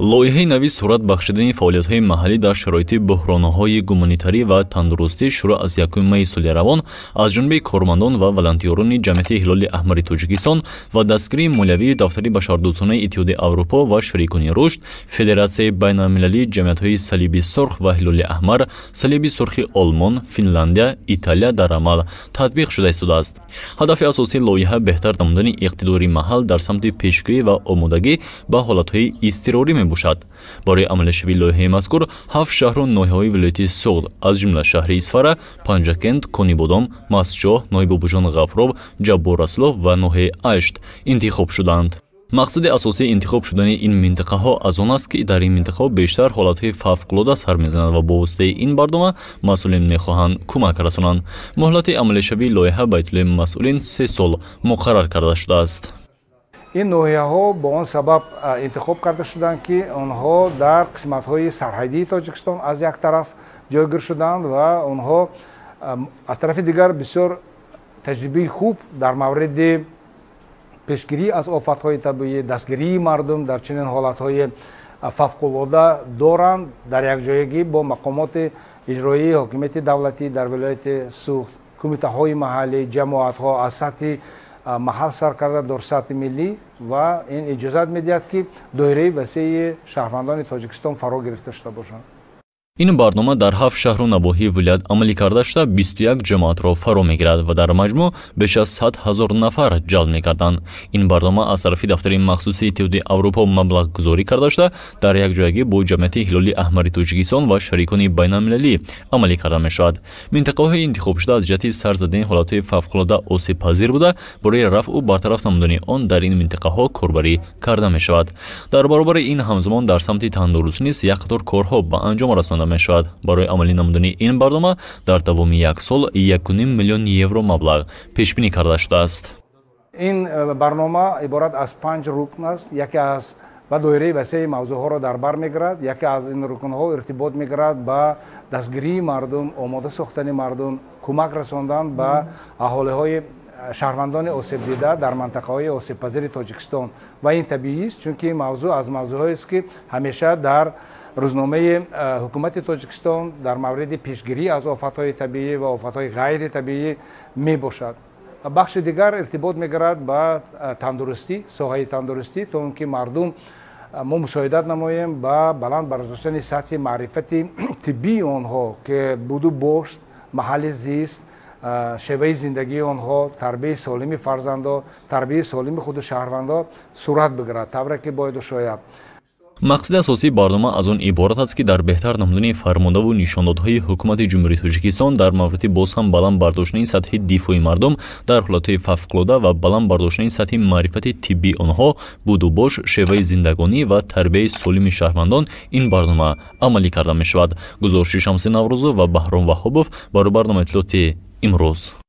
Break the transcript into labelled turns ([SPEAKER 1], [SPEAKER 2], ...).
[SPEAKER 1] Лоиҳаи нави сурат бахшидани фаъолиятҳои маҳаллӣ дар шароити буҳронҳои гуманитарӣ ва тандурустӣ шурӯъ аз 1 майи соли равон аз ҷониби кормандон ва волонтёрони Ҷамъияти Ҳилоли Аҳмари Тоҷикистон ва дастгирии молиявии Дафтари башардӯстонаи Иттиҳоди Аврупо ва шарикони рушд, Федератсияи байналмилалии ҷамъиятҳои Салиби Сурх ва Ҳилоли Аҳмар, Салиби Сурхи Олмон, Финляндия, Италия дар амал татбиқ шуда истодааст. Ҳадафи асосии лоиҳа беҳтар намудани иқтидори маҳал дар самти пешгирӣ ва омодагӣ ба ҳолатҳои изтирорӣ мебошад. Барои амалишавии лоиҳаи мазкур 7 шаҳру ноҳияҳои вилояти Суғд, аз ҷумла шаҳри Исфара, Панҷакент, Конибодом, Мастчоҳ, Ноибобуҷон Ғафуров, Ҷаббор Расулов ва ноҳияи Ашт интихоб шуданд. Мақсади асосии интихоб шудани ин минтақаҳо аз он аст, ки дар ин минтақаҳо бештар ҳолатҳои фавқулода сар мезанад ва бо воситаи ин барнома масъулин мехоҳанд кӯмак расонанд. Муҳлати амалишавии лоиҳа ба иттилои масъулин 3 сол муқаррар карда шудааст.
[SPEAKER 2] Ин ноҳияҳо бо он сабаб интихоб карда шуданд, ки онҳо дар қисматҳои сарҳадии Тоҷикистон аз як тараф ҷойгир шуданд ва онҳо аз тарафи дигар бисёр таҷрибаи хуб дар мавриди пешгирӣ аз офатҳои табиӣ, дастгирии мардум дар чунин ҳолатҳои фавқулода доранд. Дар якҷоягӣ бо мақомоти иҷроии ҳокимияти давлатӣ дар вилояти Суғд, кумитаҳои маҳаллӣ, ҷамоатҳо аз сатҳи маҳал сар карда дар сатҳи миллӣ, ва ин иҷозат медиҳад, ки доираи васеи шаҳрвандони Тоҷикистон фаро гирифта шуда бошанд.
[SPEAKER 1] Ин барнома дар 7 шаҳру навоҳии вилоят амалӣ карда шуда 21 ҷамоатро фаро мегирад ва дар маҷмӯъ беш аз 100 ҳазор нафар ҷалб мекарданд. Ин барнома аз тарафи Дафтари махсуси Иттиҳоди Аврупо маблағгузорӣ карда шуда дар якҷоягӣ бо Ҷамъияти Ҳилоли Аҳмари Тоҷикистон ва шарикони байналмилалӣ амалӣ карда мешавад. Минтақаҳои интихобшуда аз ҷиҳати сар задани ҳолатҳои фавқулода осебпазир буда, барои рафъу бартараф намудани он дар ин минтақаҳо корбарӣ карда мешавад. Дар баробари ин ҳамзамон дар самти тандурустӣ низ як қатор корҳо ба анҷом расонда мешавад. Барои амалӣ намудани ин барнома дар давоми як сол 1,5 миллион евро маблағ пешбинӣ карда шудааст.
[SPEAKER 2] Ин барнома иборат аз 5 рукн аст. Яке аз ва доираи васеи мавзӯъҳоро дар бар мегирад. Яке аз ин рукнҳо иртибот мегирад ба дастгирии мардум, омода сохтани мардум, кӯмак расондан ба аҳолиҳои шаҳрвандони осебдида дар мантақаҳои осебпазири Тоҷикистон. Ва ин табиист, чунки мавзӯъ аз мавзӯъҳоест, ки ҳамеша дар рӯзномаи ҳукумати Тоҷикистон дар мавриди пешгирӣ аз офатҳои табиӣ ва офатҳои ғайритабиӣ мебошад. Бахши дигар иртибот мегирад ба тандурустӣ, соҳаи тандурустӣ, то он ки мардум мо мусоидат намоем ба баланд бардоштани сатҳи маърифати тиббии онҳо, ки буду бош, маҳалли зист, шеваи зиндагии онҳо, тарбияи солими фарзандо, тарбияи солими худу шаҳрвандо сурат бигирад, тавре ки бояду шояд.
[SPEAKER 1] Мақсади асосии барнома аз он иборат аст, ки дар беҳтар намудани фармондаву нишондодҳои ҳукумати Ҷумҳурии Тоҷикистон дар мавриди боз ҳам баланд бардоштани сатҳи дифои мардум дар ҳолатҳои фавқулода ва баланд бардоштани сатҳи маърифати тиббии онҳо, будубош, шеваи зиндагонӣ ва тарбияи солими шаҳрвандон ин барнома амалӣ карда мешавад. Гузориши Шамси Наврӯзов ва Баҳром Ваҳобов барои барномаи иттилоотии имрӯз.